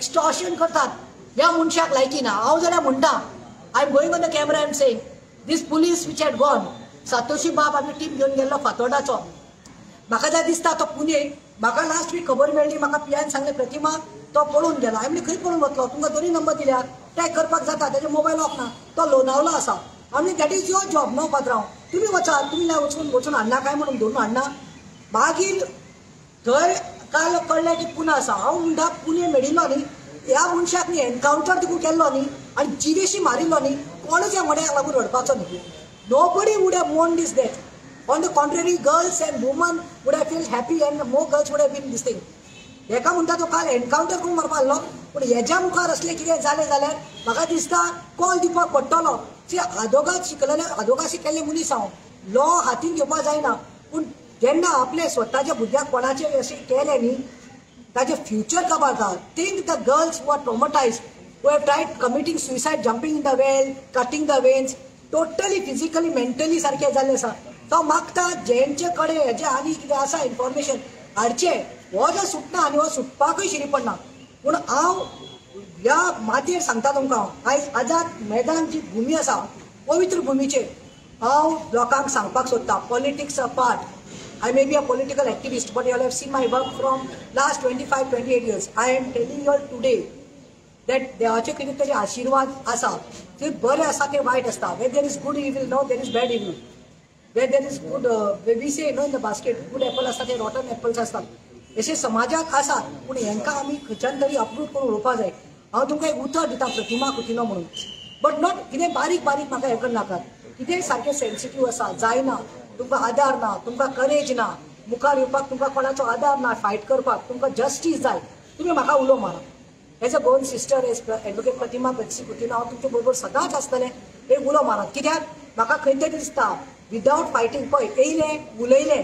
Extortion करतात. ह्या मनशाक लायकी ना. हांव जाल्यार म्हणटा, I am going on the camera, I am saying this police which had gone, Satoshi बाब आमी टीम घेवन गेल्लो फातोर्डाचो. म्हाका जाय दिसता तो पुणे, म्हाका लास्ट वीक खबर मेळ्ळी, म्हाका पियान सांगलें प्रतिमा तो पळून गेला. हांवें खंय पळून वतलो, तुमकां दोनूय नंबर दिल्या, ट्रॅक करपाक जाता, तेजे मोबायल ऑफ ना, तो लोनावला आसा. आनी that is your job न्हू पात्रांव, तुमी वचात, तुमी ना वचून वचून हाडना काय म्हणून धरून हाडना. मागीर थंय काल कळ्ळें की पुना आसा. हांव म्हणटा पुणे मेळिल्लो न्ही ह्या मनशाक, न्ही एनकावंटर तिकून केल्लो न्ही आनी जिवेशी मारिल्लो न्ही, कोणूच ह्या मड्याक लागून रडपाचो न्ही. Nobody would have mourned this death. On the contrary, girls and women would have felt happy and more girls would have been this thing. हेका म्हणटा तो काल एनकावंटर करून मारपा आसलो, पूण हेज्या मुखार असलें कितें जालें जाल्यार म्हाका दिसता कॉल दिवपाक पडटलो. सी, आदोगाद शिकलेले, आदोगाद शिकलेले मनीस हांव, लॉ हातीन घेवपाक जायना, पूण जेन्ना आपले स्वताच्या भुरग्याक कोणाचें अशें केलें न्ही, ताजें फ्युचर काबार जाता. Think the girls who are traumatized, who have tried committing suicide, jumping in the well, cutting the veins, totally physically mentally सारकें जाल्लें आसा. तो मागता जेंचे कडेन हेजें आनी कितें आसा इन्फॉर्मेशन हाडचें. हो जर सुटना आनी हो सुटपाकूय शिरी पडना. पूण हांव ह्या मातयेर सांगता तुमकां, हांव आयज आझाद मैदान जी भुमी आसा पवित्र भुमीचेर हांव लोकांक सांगपाक सोदता, politics apart, I may be a political activist, but you all have seen my work from last 25-28 years. I am telling you all today that देवाचे कितें तरी आशिर्वाद आसा, ते बरें आसा ते वायट आसता. Where there is good evil, no there is bad evil. Where there is good, we say no in the basket, good apple आसता ते रॉटन एपल्स आसतात. अशें समाजाक आसात, पूण हेंकां आमी खंयच्यान तरी अपरूट करून उडोवपा जाय. हांव तुमकां एक उतर दिता प्रतिमा कुतिन्हो म्हणून, बट not कितें बारीक बारीक म्हाका हें करनाकात. कितें सारकें सेन्सिटीव आसा, जायना, तुमकां आदार ना, तुमकां करेज ना, मुखार येवपाक तुमकां कोणाचो आदार ना, फायट करपाक तुमकां जस्टीस जाय, तुमी म्हाका उलो मारा. As a Goan sister, as advocate Pratima Betsy Coutinho, हांव तुमचे बरोबर सदांच आसतलें. एक उलो मारात, कित्याक म्हाका खंय तरी दिसता विदावट फायटींग. पळय येयलें, उलयलें,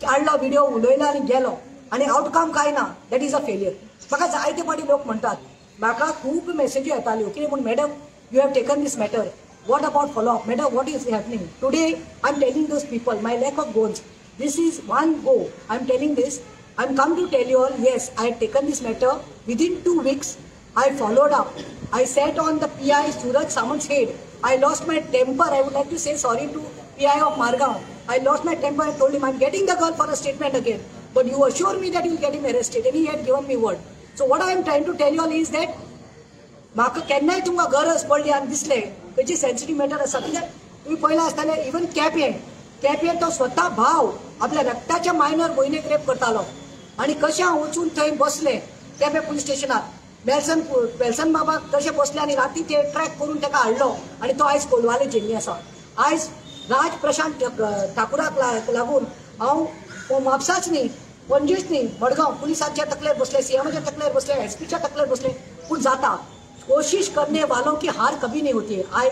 काडलो विडियो, उलयलो आनी गेलो आनी आवटकम कांय ना, that is a failure. म्हाका जायते फावटी लोक म्हणटात, म्हाका खूब मॅसेजी येताल्यो कितें म्हूण, madam you have taken this matter, what about follow up, madam what is happening today. I am telling those people my lack of goals, this is one go, I am telling this, I am come to tell you all, yes I had taken this matter within 2 weeks, I followed up, I sat on the PI Suraj Samant's head, I lost my temper. I would like to say sorry to PI of Margao. I lost my temper and told him I am getting the girl for a statement again, but you assure me that you will get him arrested, and he had given me word. So what I am trying to tell you all is that म्हाका केन्नाय तुमकां गरज पडली आनी दिसलें खंयची sensitive matter आसा, कित्याक तुमी पयलां आसतलें इवन केपें, केपें तो स्वता भाव आपल्या रक्ताच्या मायनर भयणीक रेप करतालो आनी कशें हांव वचून थंय बसलें केपें पुलीस स्टेशनार, बेल्सन बेल्सन बाबाक तशें बसले आनी राती ते ट्रॅक करून ताका हाडलो आनी तो आयज कोलवाले जेल्ली आसा. आयज राज प्रशांत ठाकुराक लागून हांव म्हापसाच न्ही, पणजेच न्ही, मडगांव पुलिसांच्या तकलेर बसले, सीएमाच्या तकलेर बसले, एसपीच्या तकलेर बसले. पूण जाता, कोशिश करने वालों की हार कभी नहीं होती है. I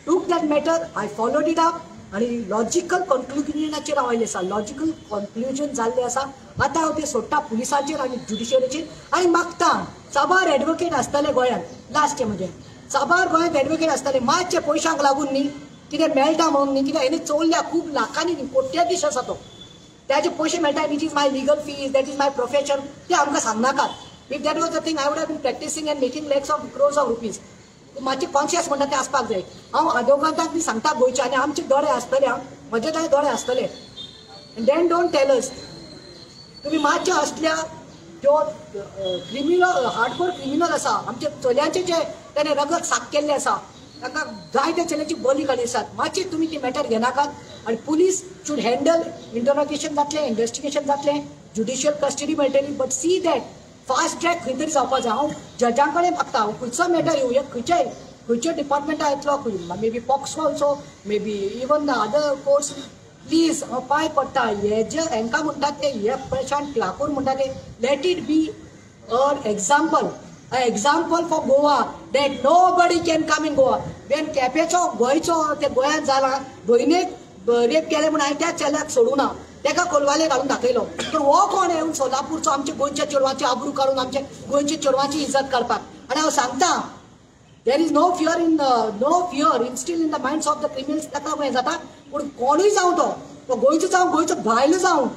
took that matter, I followed it up आनी लॉजिकल कन्क्लुजनाचेर हांव आयिल्लें आसा. लॉजिकल कन्क्लुजन जाल्लें आसा. आतां हांव तें सोडटा पुलिसांचेर आनी ज्युडिशरीचेर आनी मागता साबार एडवोकेट आसतले गोंयांत, लास्ट म्हणजे साबार गोंयांत एडवोकेट आसतले, मातशे पयशांक लागून न्ही कितें मेळटा म्हणून न्ही, कित्याक हेणें चोरल्या खूब लाखांनी न्ही, कोट्याधीश आसा तो, ताजे पयशे मेळटा, which is my legal fees, that is my profession, ते आमकां सांगनाकात. If that was the thing, I would have been practicing and making lakhs of crores of rupees. मातशें कॉन्शियस म्हणटा तें आसपाक जाय. हांव आदवोगादाक बी सांगता गोंयचे, आनी आमचे दोळे आसतले, म्हजे जाल्यार दोळे आसतले. Then don't tell us तुमी मातशे असल्या ज्यो क्रिमिनल, हार्डकोर क्रिमिनल आसा, आमच्या चलयांचे जे तेणें रगत साफ केल्लें आसा, तांकां जायत्या चलयांची बली काडली आसात, मातशी तुमी ती मॅटर घेनाकात. आनी पुलीस should handle, interrogation जातलें, इन्वेस्टिगेशन जातलें, ज्युडिशियल कस्टडी मेळटली, but see that fast track खंय तरी जावपा जाय. हांव जजां कडेन मागता, हांव खंयचो मॅटर येवया, खंयच्याय खंयच्या डिपार्टमेंटा येतलो, खंय may be POCSO also, may be even the other courts, please हांव पांय पडटा. हे जे हांकां म्हणटात ते हे प्रशांत ठाकूर म्हणटा ते, let it be a example, a example for Goa that nobody can come in Goa. When केपेचो गोंयचो ते गोंयांत जाला, भयणीक रेप केलें म्हूण हांवें त्या चल्याक सोडूं ना, ताका कोलवाले घालून दाखयलो. तर हो कोण येवन सोलापूरचो आमच्या गोंयच्या चेडवाची आबरू काडून आमच्या गोंयच्या चेडवाची इज्जत काडपाक. आनी हांव सांगता, there is no fear in no fear instil in the minds of the criminals. ताका हें जाता, पूण कोणूय जावं, तो गोंयचो जावं, गोंयचो भायलो जावं,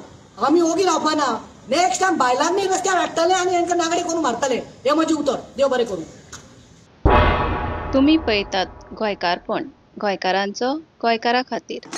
आमी ओगी रावपाना. नेक्स्ट टायम बायलांनी रस्त्यार हाडटले आनी हांकां नागडे करून मारतले. हें म्हजें उतर. देव बरें करूं. तुमी पळयतात गोंयकारपण, गोंयकारांचो गोंयकारा खातीर.